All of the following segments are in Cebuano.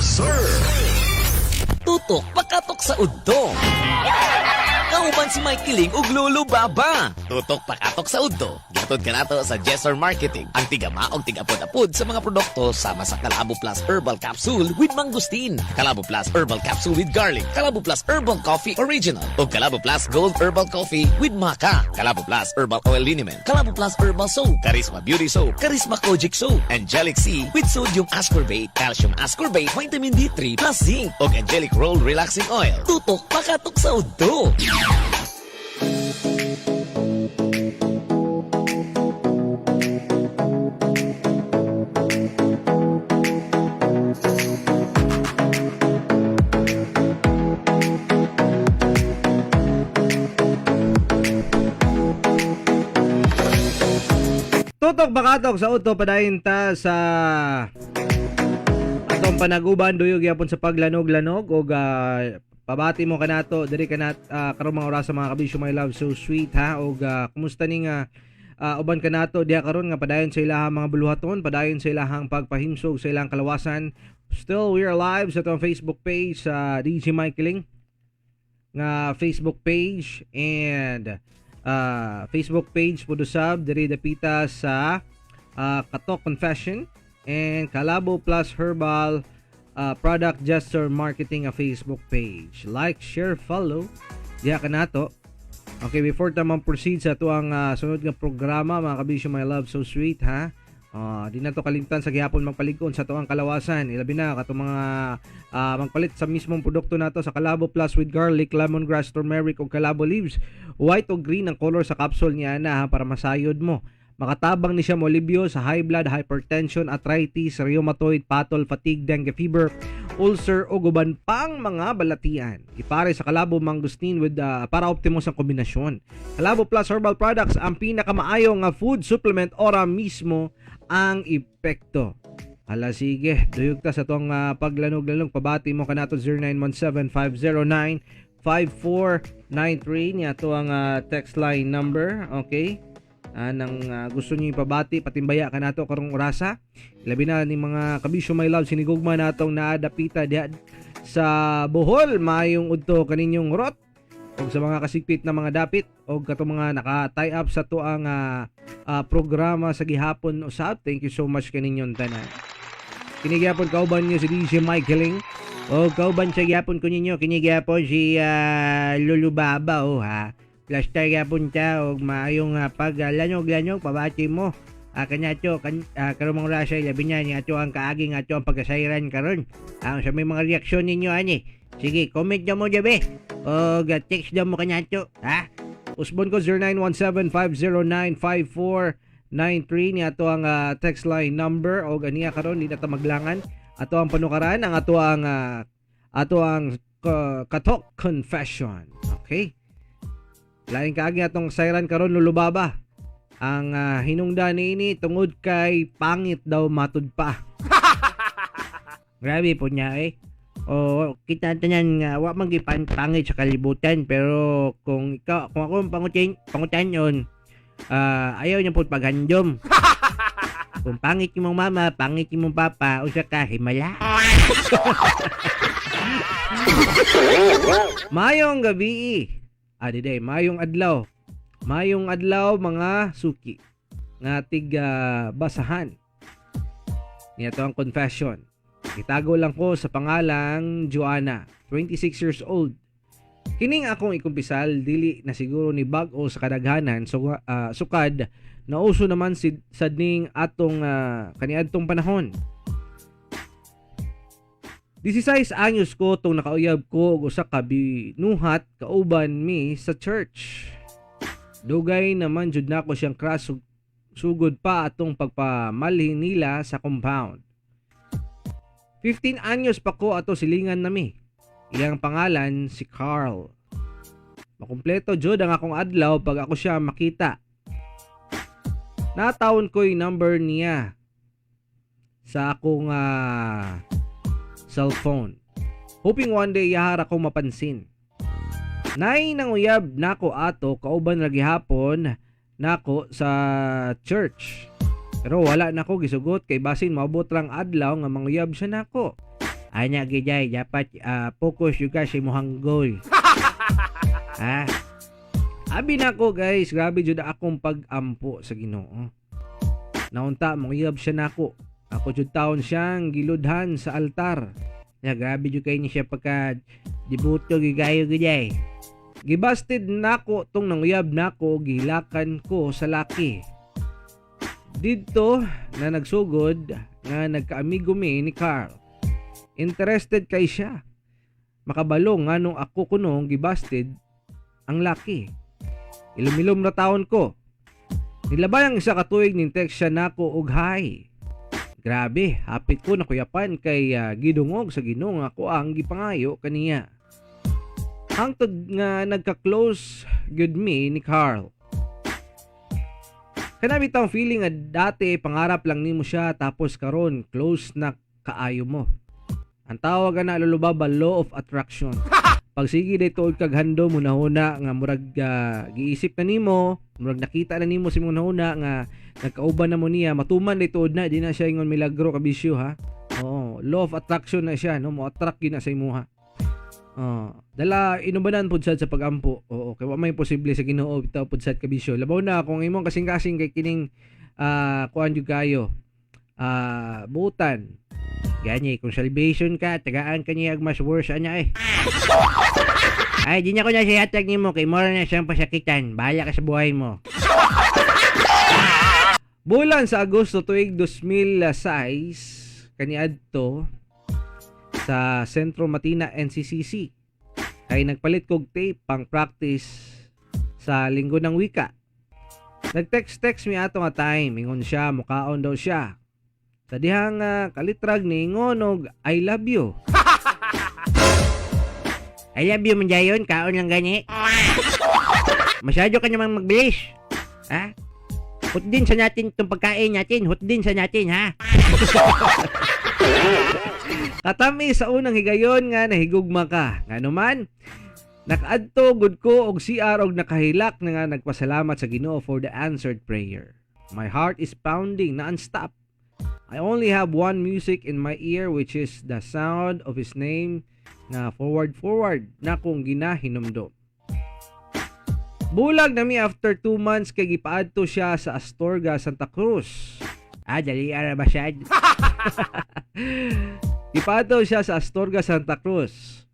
Sir. Tutok pakatok sa udto. Kauban si Mike Kiling ug Lolo Baba. Tutok pakatok sa udto. Gihatod kanato sa Jessor Marketing. Ang tigama og tigapod-apod sa mga produkto sama sa Kalabo Plus Herbal Capsule with Mangosteen, Kalabo Plus Herbal Capsule with Garlic, Kalabo Plus Herbal Coffee Original, ug Kalabo Plus Gold Herbal Coffee with Maca, Kalabo Plus Herbal Oil Liniment, Kalabo Plus Herbal Soap, Charisma Beauty Soap, Charisma Kojic Soap, Angelic C with Sodium Ascorbate, Calcium Ascorbate, Vitamin D3 plus Zinc, ug Angelic Roll Relaxing Oil. Tutok pakatok sa udto. Tutok bakatok sa uto, padayon ta sa atong panaguban, duyog gyapon sa paglanog-lanog og pabati mo kanato diri kanat karong mga orasa, mga kabisyo, my love so sweet ha. Og kumusta ning uban kanato diha karon nga padayon sa ilahang mga buluhaton, padayon sa ilahang pagpahimsog sa ilang kalawasan? Still, we are live sa atong Facebook page sa DJ Mike Ling nga Facebook page and Facebook page po usab diri dapita sa Katok Confession and Kalabo Plus Herbal Product Gesture Marketing a Facebook page. Like, share, follow. Diha ka nato. Okay, before ta man proceed sa atuang sunod nga programa, mga kabisyo, my love so sweet ha. Di na to kalimtan sa gihapon magpalig-on sa atuang kalawasan. Ilabi na katong mga magpalit sa mismong produkto nato sa Kalabo Plus with garlic, lemongrass, turmeric ug kalabo leaves. White o green ang color sa capsule niya na ha, para masayod mo. Makatabang ni siya molibyo sa high blood, hypertension, arthritis, rheumatoid, patol, fatigue, dengue fever, ulcer o uban pang mga balatian. Ipare sa Kalabo Mangosteen with para optimos ang kombinasyon. Kalabo Plus Herbal Products ang pinakamaayo nga food supplement, ora mismo ang epekto. Hala sige, duyog ta sa tong paglanog-lanog. Pabati mo kanato 0917-509-5493 niya to ang text line number, okay? Nang gusto niyo ipabati, patimbaya kanato karong orasa. Labi na ni mga kabisyo, my love, sinigugma natong naadapita diha sa Bohol, maayong udto kaninyong rot og sa mga kasigpit na mga dapit og katong mga naka-tie up sa tuang programa sa gihapon usab. Thank you so much kaninyong tanan. Kini gyapon kauban niyo si DJ Mike Hiling. O kauban sa gyapon ko ninyo kini gyapon si Lulu Baba, oh ha. Plaster gyapon ta og maayong paglanog-lanog, pabati mo. Kanato karong mga orasa, labi na ni ato ang kaagi nga ato ang pagkasayran karon. Ang sa may mga reaksyon ninyo ani. Sige, comment na mo jabe. O text na mo kanato, ha? Usbon ko 0917-509-5493 ni ato ang text line number o ganiya karon di na ta maglangan. Ato ang panukaran ang ato ang Katok Confession. Okay? Laing kaagi atong sayran karon, Lulubaba. Ang hinungdan niini tungod kay pangit daw matud pa. Grabe po niya eh. O kita tanan nga wa man gipan pangit sa kalibutan, pero kung ikaw, kung ako ang pangutan yon, ayaw niya po paghandom. Kung pangit imong mama, pangit imong papa, usa ka himala. Mayong gabi. Ah, di day, mayong adlaw. Mayong adlaw, mga suki nga tig basahan. Niya to ang confession. Itago lang ko sa pangalang Joanna, 26 years old. Kining akong ikumpisal dili na siguro ni bag-o sa kadaghanan so, sukad nauso naman si sad ning atong kaniadtong panahon. 16 anyos ko tong nakauyab ko og usa ka binuhat kauban mi sa church. Dugay naman jud nako siyang crush sugod pa atong pagpamalhin nila sa compound. 15 anyos pa ko ato silingan nami. Iyang pangalan si Carl. Makumpleto jud ang akong adlaw pag ako siya makita. Natawon ko'y number niya sa akong cellphone. Hoping one day yahara ko mapansin. Nay nanguyab nako ato kauban ra gihapon nako sa church. Pero wala nako gisugot kay basin maabot rang adlaw nga manguyab siya nako. Ana giday, dapat focus jud ka sa imong goal. Ha? Abi nako, guys, grabe jud akong pag-ampo sa Ginoo. Naunta manguyab siya nako. Ako jud taon siyang giludhan sa altar. Ya, grabe jud kay ni siya pagka debuto gigayo giday. Gibasted nako tong nanguyab nako, gilakan ko sa laki. Didto na nagsugod nga nagkaamigo mi ni Carl. Interested kay siya. Makabalo nganong ako kunong gibasted ang laki. Ilom-ilom ra taon ko. Nilabay ang isa ka tuig, ning text siya nako og hi. Grabe, hapit ko nakuyapan kay gidungog sa Ginoo nga ako ang gipangayo kaniya. Hangtod nga nagka-close gud mi ni Carl. Kana bitawng feeling nga dati pangarap lang nimo siya, tapos karon close na kaayo mo. Ang tawag ana, Lolo Baba, law of attraction. Pag sige day tuod kag handom mo nahuna nga murag giisip na nimo, murag nakita na nimo sa imong nahuna nga nagkauban na mo niya, matuman day tuod na, di na siya ingon milagro, kabisyo, ha. Oo, law of attraction na siya, no, mo attract gyud na sa imuha. Oh, dala inubanan pud sad sa pagampo. Oo, kay wa may posible sa Ginoo bitaw pud sad, kabisyo. Labaw na kung imong kasing-kasing kay kining kuan jud kayo. Butan. Gani kung salvation ka, tagaan ka niya mas worse ana eh. Ay, di na ko na siya hatag nimo kay mora na siyang pasakitan. Bahala ka sa buhay mo. Bulan sa Agosto tuig 2006 kaniadto sa Sentro Matina NCCC kay nagpalit kog tape pang practice sa Linggo ng Wika. Nag-text-text mi ato nga time, ingon siya mukaon daw siya. Sa dihang kalitrag ni ingon og "I love you." I love you man dayon, kaon lang gani. Masyado ka namang magbilis. Ha? Hutdin sa natin itong pagkain natin. Hutdin sa natin, ha? Katami sa unang higayon nga nahigugma ka. Ngano man, nakaadto gud ko og CR og nakahilak na nga nagpasalamat sa Ginoo for the answered prayer. My heart is pounding non-stop. I only have one music in my ear, which is the sound of his name nga forward forward na kong ginahinumdom. Bulag na mi after 2 months kay gipaadto siya sa Astorga, Santa Cruz. Ah, dali ara ba siya? Gipaadto siya sa Astorga, Santa Cruz.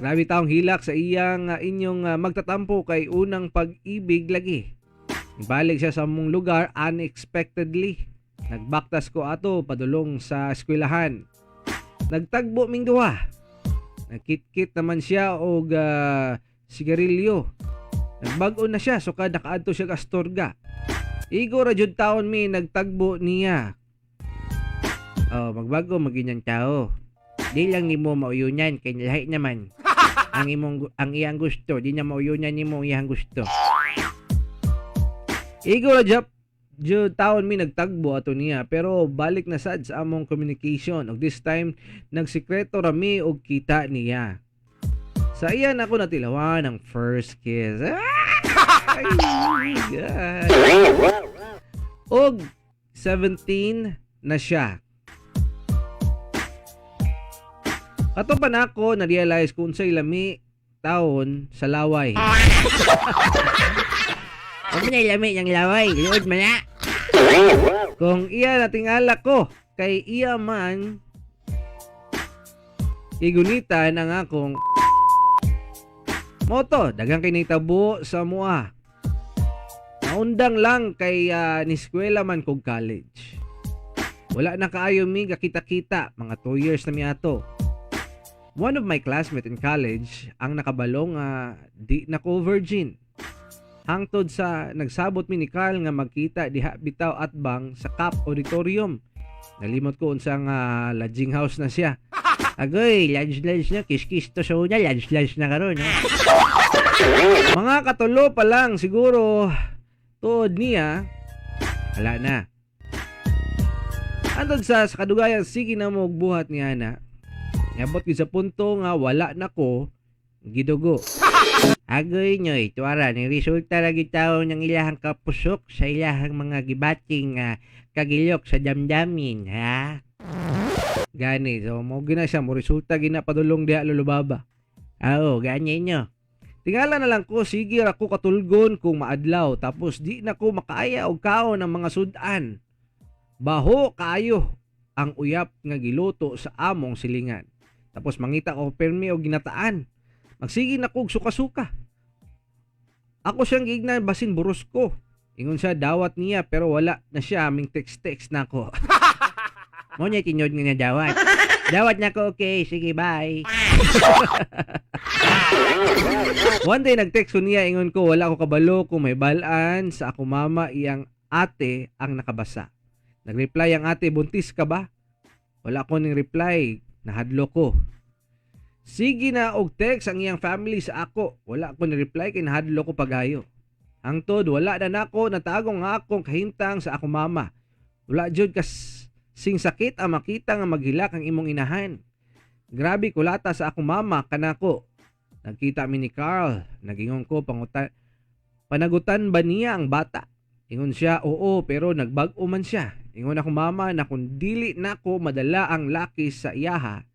Grabe taong hilak sa iyang inyong magtatampo kay unang pag-ibig lagi. Balik siya sa among lugar unexpectedly. Nagbaktas ko ato padulong sa eskwelahan. Nagtagbo ming duha. Nagkitkit naman siya og sigarilyo. Nagbag-o na siya sukad nakaadto siya sa Astorga. Igo ra jud taon mi nagtagbo niya. Oh, magbago maginyang tao. Di lang nimo mauyunan kay lahi naman. Ang iyang gusto, di na mauyunan nimo ang iyang gusto. Igo ra jud taon mi nagtagbo ato niya, pero balik na sad sa among communication og this time nagsikreto ra mi og kita niya. Sa iya na ako natilawan ang first kiss. Ay, God. Og 17 na siya. Kato pa nako na-realize kung unsay lami taon sa laway. Huwag na lami ng laway, luod man na. Kung iya natingala ko, kay iya man igunitan ang akong moto, daghang kay nitabo sa mua. Naundang lang kay niskwela man kog college. Wala na kaayo mi gakita-kita, mga 2 years na mi ato. One of my classmate in college ang nakabalo nga di na ko virgin. Hangtod sa nagsabot mi ni Carl nga magkita diha bitaw atbang sa Cap Auditorium. Nalimot ko unsa nga lodging house na siya. Agoy, lodge lodge na, kiss-kiss to sa una, lodge lodge na karon, no? Mga katulo pa lang siguro tuod niya, wala na. Hangtod sa kadugayan sige na mo og buhat niya na. Niabot gyud sa punto nga wala na ko gidugo. Agoy nyoy, tuara ni resulta ra gyud taon ng ilahang kapusok sa ilahang mga gibating kagilok sa damdamin, ha? Gani, so mo gina siya, mo resulta gina padulong diha, Lolo Baba. Oo, gani nyo. Tingala na lang ko, sige ra ko katulgon kung maadlaw, tapos di na ko makaaya og kaon ng mga sudan. Baho kaayo ang uyap nga giluto sa among silingan. Tapos mangita ko permi og ginataan. Magsige na ko og suka-suka. Ako siyang giignan basin buros ko. Ingon siya dawat niya pero wala na siya ming text-text nako. Mo niya tinyod nga niya dawat. Dawat na ko, okay, sige, bye. One day nag-text ko niya, ingon ko wala ko kabalo kung may balaan sa ako mama, iyang ate ang nakabasa. Nag-reply ang ate, "Buntis ka ba?" Wala ko ning reply, nahadlo ko. Sige na og text ang iyang family sa ako. Wala ko ni reply kay nahadlo ko pagayo. Hangtod wala na nako natagong nga akong kahimtang sa ako mama. Wala jud kas sing sakit ang makita nga maghilak ang imong inahan. Grabe kulata sa akong mama kanako. Nagkita mi ni Carl. Nagingon ko pangutan, panagutan ba niya ang bata? Ingon siya, oo, pero nagbag-o man siya. Ingon ako mama na kung dili nako madala ang laki sa iyaha,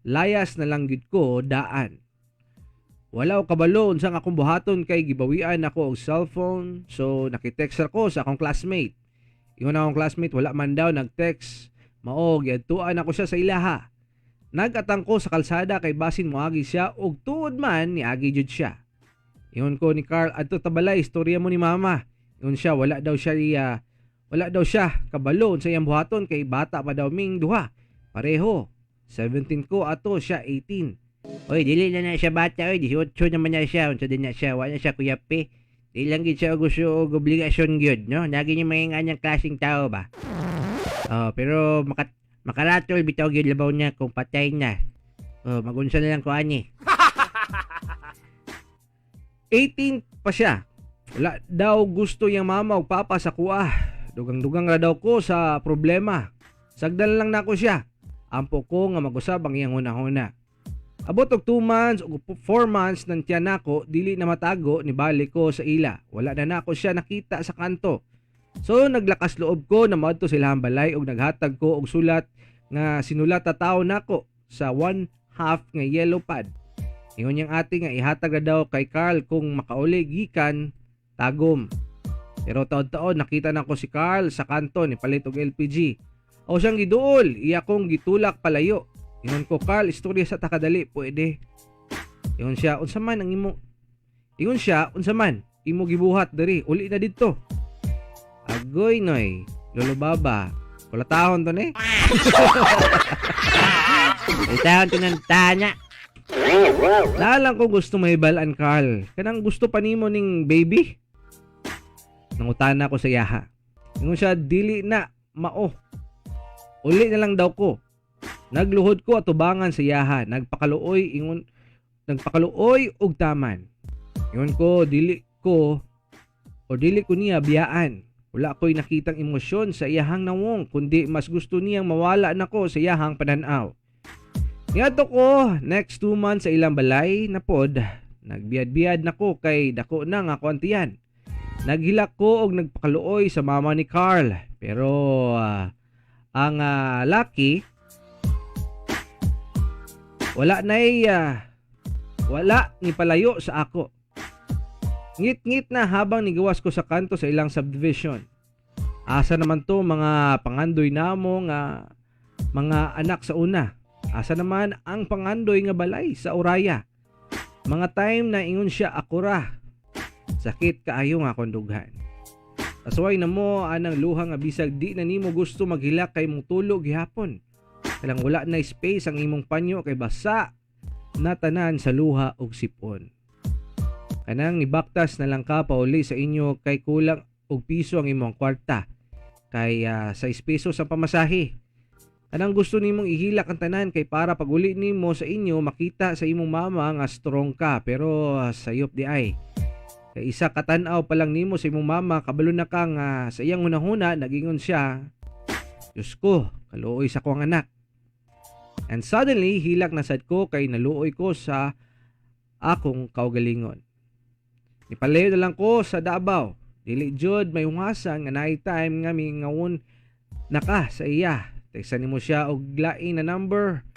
layas na lang gyud ko daan. Wala ko kabalo unsa nga akong buhaton kay gibawian ako og cellphone, so nakitext ako sa akong classmate. Ingon akong classmate wala man daw nag-text. Mao giadtuan ako siya sa ilaha. Nagatang ko sa kalsada kay basin moagi siya og tuod man niagi jud siya. Ingon ko ni Carl, "Adto tabalay, istorya mo ni mama." Ingon siya wala daw siya kabalo sa iyang buhaton kay bata pa daw ming duha. Pareho. 17 ko ato, siya 18. Oy, dili na na siya bata, oy, 18 naman na siya, unsa din na siya, wala siya kuyapi. Di lang gid siya gusto og obligasyon gyud, no? Lagi niya mga anyang klaseng tao ba. Oh, pero makaratol bitaw gyud labaw niya kung patay na. Oh, magunsa na lang ko ani. 18 pa siya. Wala daw gusto yang mama ug papa sa kuha. Dugang-dugang ra daw ko sa problema. Sagdan lang nako siya. Ampo ko nga mag-usab ang iyang hunahuna. Abot og 2 months o 4 months nang tiyan nako, dili na matago, nibalik ko sa ila. Wala na nako siya nakita sa kanto. So naglakas loob ko na moadto sa ilahang balay ug naghatag ko og sulat nga sinulat ta tao nako sa 1/2 nga yellow pad. Ingon niyang ate nga ihatag na daw kay Carl kung makauli gikan Tagum. Pero taod-taod nakita na ko si Carl sa kanto ni palit og LPG. O siyang giduol, iya kong gitulak palayo. Ingon ko, "Carl, istorya sa takadali, pwede." Ingon siya, "Unsa man ang imo?" Ingon siya, "Unsa man imo gibuhat diri, uli na didto." Agoy noy, Lolo Baba. Kulatahon to ni. Itahon to ng tanya. Naalang ko gusto mahibalan, Carl. Kanang gusto pa nimo ning baby? Nangutana ko sa iyaha. Ingon siya, dili na mao. Uli na lang daw ko. Nagluhod ko atubangan sa iyaha. Nagpakaluoy, ingon, nagpakaluoy og taman. Ingon ko, dili ko o dili ko niya biyaan. Wala ko'y nakitang emosyon sa iyahang nawong, kundi mas gusto niyang mawala nako sa iyahang pananaw. Niadto ko next 2 months sa ilang balay na pod, nagbiad-biad nako kay dako na nga ako antiyan. Naghilak ko og nagpakaluoy sa mama ni Carl. Pero ang laki wala nay wala ni palayo sa ako. Ngit-ngit na habang nigawas ko sa kanto sa ilang subdivision. Asa naman to mga pangandoy namo nga mga anak sa una? Asa naman ang pangandoy nga balay sa Uraya? Mga time na ingon siya ako ra. Sakit kaayo nga akong dughan. Kasuway na mo anang luha nga bisag di na nimo gusto maghilak kay mong tulog gihapon. Kalang wala na space ang imong panyo kay basa na tanan sa luha ug sipon. Kanang nibaktas na lang ka pauli sa inyo kay kulang og piso ang imong kwarta. Kay 6 pesos ang pamasahe. Kanang gusto nimong ihilak ang tanan kay para pag uli nimo sa inyo makita sa imong mama nga strong ka, pero sayop di ay. Kay isa ka tan-aw pa lang nimo sa imong mama, kabalo na ka nga sa iyang hunahuna nagingon siya, "Diyos ko, kaluoy sa akong anak." And suddenly hilak na sad ko kay naluoy ko sa akong kaugalingon. Nipalayo na lang ko sa Davao. Dili jud may huwasan nga naay time nga mingawon naka sa iya. Textan nimo siya og lain na number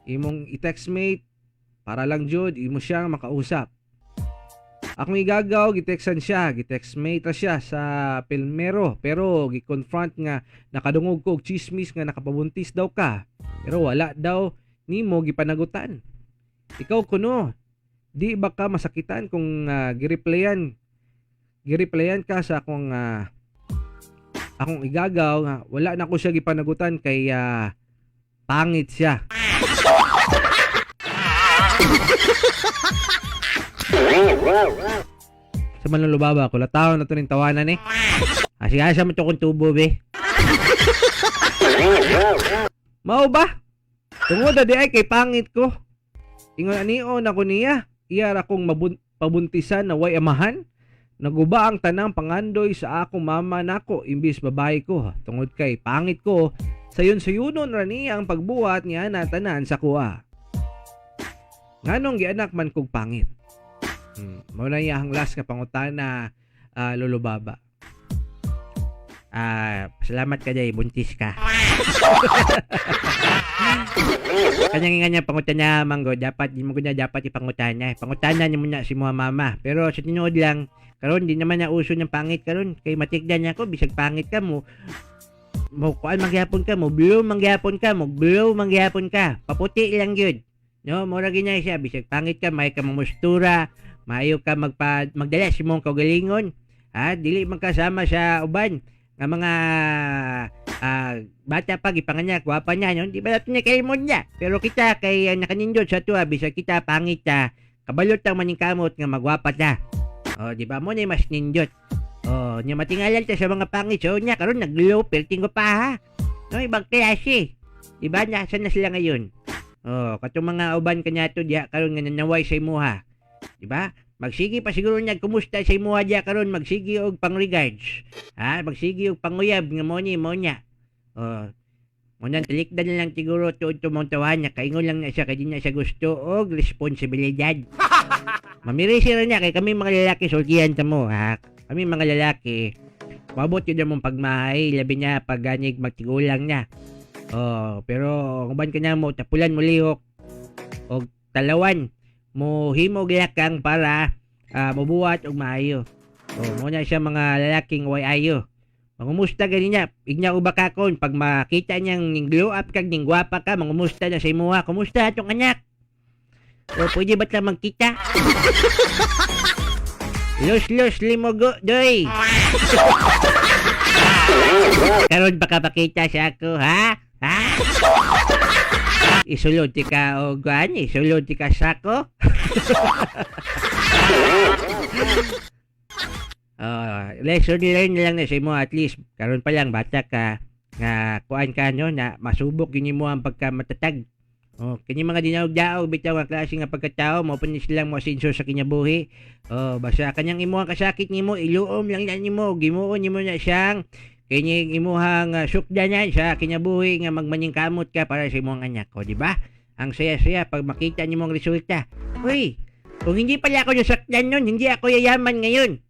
imong i-text mate para lang jud imo siya makausap. Akong igagaw, gitextan siya, gitext mate ra siya sa pilmero, pero gi-confront nga nakadungog ko og chismis nga nakapabuntis daw ka. Pero wala daw nimo gipanagutan. Ikaw kuno, di ba ka masakitan kung gireplyan ka sa akong igagaw nga wala na ko siya gipanagutan kay pangit siya? Sa manlulubaba ko, lataw na to ning tawanan eh. Ah, sige, asa mo to kung tubo, be? Mao ba? Tungod na di ay kay pangit ko. Ingon anion ako niya, iya ra kong pabuntisan na way amahan. Naguba ang tanang pangandoy sa akong mama nako imbis babae ko. Tungod kay pangit ko, sayon sayunon ra niya ang pagbuhat niya na tanan sa kuha. Nganong gianak man kog pangit? Mao na iya ang last nga pangutana, Lolo Baba. Salamat ka day, buntis ka. Kanyang nga niya pangutana manggo, dapat di mo niya dapat ipangutana. Pangutana niya muna si mga mama. Pero sa tinuod lang, karon di naman na uso ng pangit karon kay matigdan niya ko bisag pangit ka mo mo kuan mangyapon ka mo blue mangyapon ka mo blue mangyapon ka, paputi lang gyud, no? Mura gyud siya, bisag pangit ka, may ka mamustura, maayo ka magdala sa imong kaugalingon, ha, dili man kasama sa uban nga mga bata pa gipanganak gwapa niya, no? Di ba natin niya kaimon niya, pero kita kay nakanindot sa tuwa, bisag kita pangit ta, kabalot ang maningkamot nga magwapa ta. Oh, di ba mo ni mas nindot? Oh, nya matingalan ta sa mga pangit, so nya karon nag-glow perting ko pa, ha, no? Ibang klase, di ba? Nasa na sila ngayon? Oh, katong mga uban kanya to diya karon nga nanaway sa imuha, di ba? Magsige pa siguro niya kumusta sa imuha diya karon, magsige og pang-regards. Ha, magsige og panguyab nga mo ni mo niya. Oh. Mo nang talikdan na lang siguro tuod tumong tawahan niya, kaingon lang na siya kay di na siya gusto og responsibilidad. Mamiri siya niya kay kami mga lalaki sultihan ta mo, ha. Kami mga lalaki, mabot yun mong pagmahay, labi niya pag ganig magtigulang niya. Oh, pero kung ban kanya mo tapulan mo lihok og talawan mo himog lakang para mobuhat og maayo. Oh, mo na siya mga lalaking way ayo. Mangumusta gani niya, igna uba kakon pag makita niyang ning glow up kag ning gwapa ka, mangumusta na sa imuha. Kumusta atong anak? O pwede ba't lang magkita? Los los limogo doy. Karon baka pakita sa ako, ha? Ha? Isulod ti ka og kuan, isulod ti ka sako. Lesson learn na lang na sa imo, at least karon pa lang bata ka nga kuan ka, no, na masubok gyud mo ang pagka matatag. Oh, kini mga dinaog-daog bitaw ang klase nga pagkatao mo pa ni silang mo asinso sa kinabuhi. Oh, basta kanyang imo ang kasakit nimo, iluom lang na nimo, gimuon nimo na siyang kini imuhang sukdanan sa kinabuhi nga magmaningkamot ka para sa imong anak ko, di ba? Ang saya-saya pag makita nimo ang resulta. Uy, kung hindi pala ako nasaktan nun, hindi ako yayaman ngayon.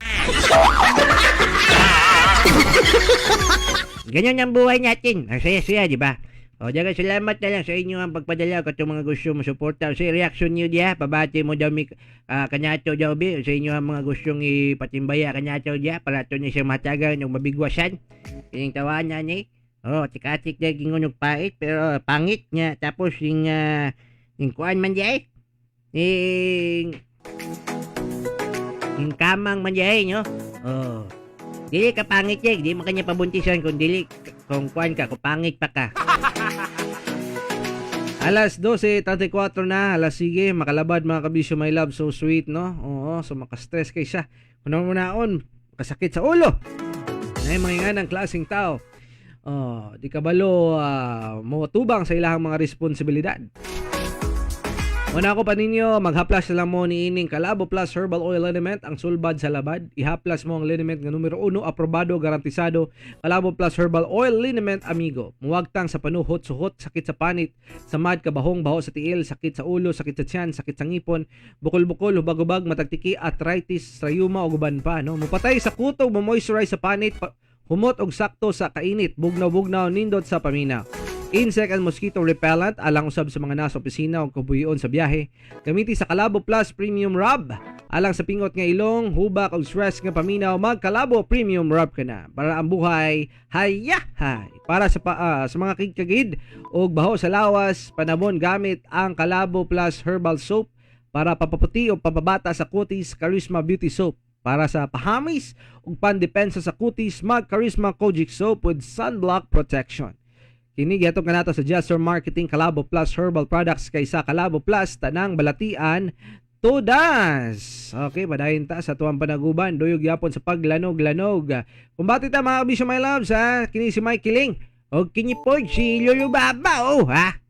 Ganyan ang buhay natin. Ang saya-saya, di ba? O, daghang salamat na lang sa inyo ang pagpadala katong mga gusto mo suporta. Sa reaction niyo diya, pabati mo daw mi kanyato daw bi sa inyo ang mga gustong ipatimbaya kanyato diya para to ni siya matagan og mabigwasan. Kining tawanan ni. Oh, tikatik na gingon og pait pero pangit niya, tapos yung kuan man diya eh. Yung kamang man diya eh, no? Oh. Dili ka pangit eh, di mo kanya pabuntisan kung dili kung kuan ka, kung pangit pa ka. Alas 12:34 na, alas sige, makalabad mga kabisyo, my love, so sweet, no? Oo, so makastress kay siya. Kuno mo naon, makasakit sa ulo. Na mga nga ng klaseng tao. Oh, di kabalo mo tubang sa ilahang mga responsibilidad. Muna ako pa ninyo, maghaplas na lang mo ni ining Kalabo Plus Herbal Oil Liniment, ang sulbad sa labad. Ihaplas mo ang liniment nga numero 1, aprobado, garantisado, Kalabo Plus Herbal Oil Liniment, amigo. Muwagtang sa panuhot, suhot, sakit sa panit, samad, kabahong, baho sa tiil, sakit sa ulo, sakit sa tiyan, sakit sa ngipon, bukol-bukol, hubag-hubag, matagtiki, arthritis, rayuma o guban pa, no? Mupatay sa kutog, mo-moisturize sa panit, humot og sakto sa kainit, bugnaw-bugnaw, nindot sa paminaw. Insect and mosquito repellent alang usab sa mga nasa opisina o kabuhion sa biyahe. Gamiti sa Kalabo Plus Premium Rub. Alang sa pingot nga ilong, hubak o stress nga paminaw, mag Kalabo Premium Rub ka na. Para ang buhay, hayahay. Para sa mga kigkagid o baho sa lawas, panabon gamit ang Kalabo Plus Herbal Soap. Para papaputi o papabata sa kutis, Charisma Beauty Soap. Para sa pahamis ug pandepensa sa kutis, mag Charisma Kojic Soap with sunblock protection. Kini gihatod kanato sa Jester Marketing Kalabo Plus Herbal Products, kaysa Kalabo Plus, tanang balatian todas. Okay, padayon ta sa tuwang panaguban, duyog yapon sa paglanog-lanog. Kumbati ta, mga kabisyo, my loves, ha. Kini si Mike Kiling. O kini po si Lolo Baba, oh, ha.